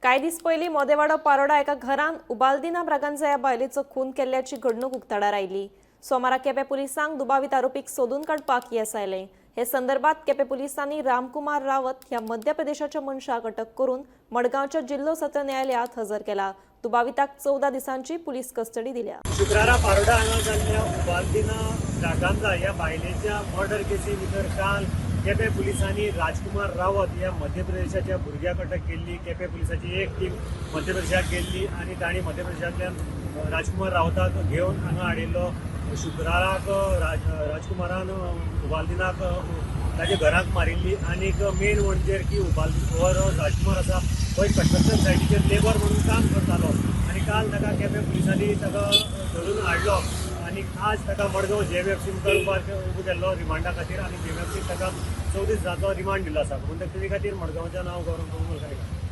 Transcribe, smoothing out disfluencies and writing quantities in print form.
कांय दीस पयलीं मोदेवाडो पारोडा एका घरान उबालदिना ब्रागांझा ह्या बायलेचो खून केल्ल्याची घडणूक उक्ताडार आयली. सोमारा केपें पुलिसांक दुबावीत आरोपीक सोदून काडपाक येस आयलें. हे संदर्भात केपें पुलिसांनी रामकुमार रावत ह्या मध्य प्रदेशाच्या मनशाक अटक करून मडगांवच्या जिल्हो सत्र न्यायालयात हजर केला. दुबाविताक 14 दिसांची पुलीस कस्टडी दिल्या. शुक्रारा पारोडा हांगा जाल्ल्या उबालदिना ब्रागांझा ह्या बायलेच्या मर्डर केसी भितर काल केपें पुलिसांनी राजकुमार रावत ह्या मध्य प्रदेशाच्या भुरग्याक अटक केल्ली. केपें पुलिसाची एक टीम मध्य प्रदेशाक गेल्ली आनी तांणी मध्य प्रदेशांतल्यान राजकुमार रावताक घेवन हांगा हाडिल्लो. शुक्राराक राजकुमारान उबालदिनाक ताच्या घराक मारिल्ली. आनीक मेन म्हणजे की उबाल हो राजकुमार आसा हो एक कन्स्ट्रक्शन सायटीचेर लेबर म्हणून काम करतालो आनी काल ताका केपें पुलिसांनी ताका धरून हाडलो आनी आज ताका मडगांव जेएमएफसी मुखार उबो केल्लो रिमांडा खातीर आनी जेएमएफसी ताका 14 दिसांचो रिमांड दिल्लो आसा. म्हणून ते खातीर मडगांवच्या नांव गौरव.